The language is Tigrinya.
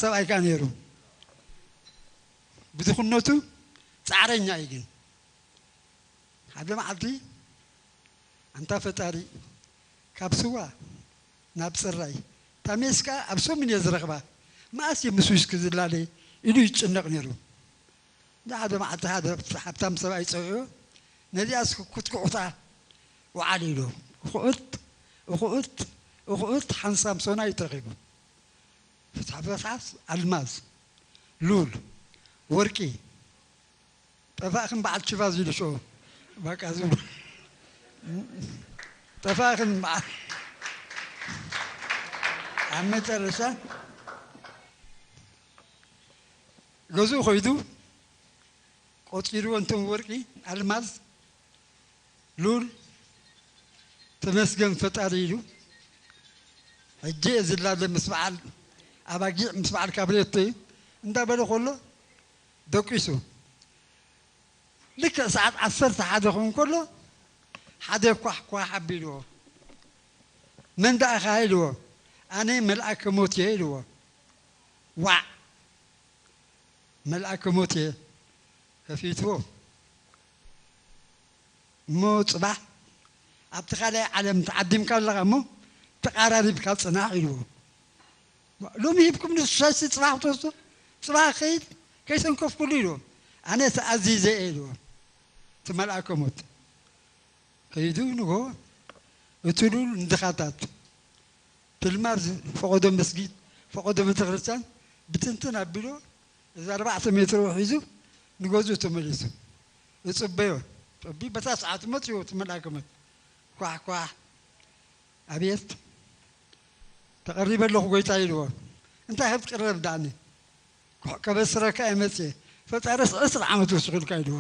ሰብኣይ ከኣ ነይሩ። ብድኽነቱ ጻዕረኛ እዩ። ግን ሓደ መዓልቲ ኣንታ ፈጣሪ፣ ካብ ስዋ ናብ ጽራይ፣ ታሜስካ ኣብ ሰሙን እየ ዝረኽባ፣ መኣስ እየ ምስ ዊስኪ ዝላለ ኢሉ ይጭነቕ ነይሩ። ሓደ መዓልቲ ሓደ ሃብታም ሰብኣይ ጸውዑ፣ ነዚኣስ ክትኩዕታ ውዓል ኢሉ። እኹእት እኹእት እኹእት ሓንሳም ሶና እዩ ተረኺቡ። ፍትሓ ፍትሓስ ኣልማዝ፣ ሉል፣ ወርቂ፣ ጠፋእኽን በዓል ችቫዝ ኢሉ ሽዑ በቃ ዝብሉ ጠፋእኽን በዓል ኣብ መጨረሻ ገዝኡ ኸይዱ ቆጺርዎ እንቶም ወርቂ ኣልማዝ ሉል ተመስገን ፈጣሪ ኢሉ ሕጂ እየ ዝላለ ምስ በዓል ኣባጊዕ ምስ በዓል ካብሬቶ እዩ እንዳበለ ከሎ ደቂሱ ልክዕ ሰዓት ዓሰርተ ሓደ ክኸውን ከሎ ሓደ ኳሕ ኳሕ ኣቢልዎ መን ደኣ ኢኻ ኢልዎ ኣነ መልኣከ ሞት እየ ኢልዎ ዋዕ መልኣከ ሞት እየ ከፊትዎ እሞ ጽባሕ ኣብቲ ካልኣይ ዓለም ተዓዲምካ ኣለኻ እሞ ተቓራሪብካ ጽናሕ ኢልዎ ሎሚ ሂብኩም ንሱ ሻሽቲ ጽባሕ ክትወስዱ ጽባሕ ከይድ ከይሰንከፍኩሉ ኢልዎ ኣነ ተኣዚዘ እየ ኢልዎ እቲ መልኣከ ሞት ከይዱ ንጎ እቲ ሉል ንድኻታት ትልማር ፈቐዶ መስጊድ ፈቐዶ ቤተክርስትያን ብትንትን ኣቢሎ እዚ ኣርባዕተ ሜትሮ ሒዙ ንገዝኡ ተመሊሱ እጽበዮ ቢ በታ ሰዓት መጽዮ እቲ መልኣከ መት ኳሕ ኳሕ ኣቤት ተቐሪበ ኣለኹ ጎይታ ኢልዎ እንታይ ክትቅረብ ዳኒ ከበስረካ እየ መጽየ ፈጣሪስ ዕስራ ዓመት ወሲኹልካ ኢልዎ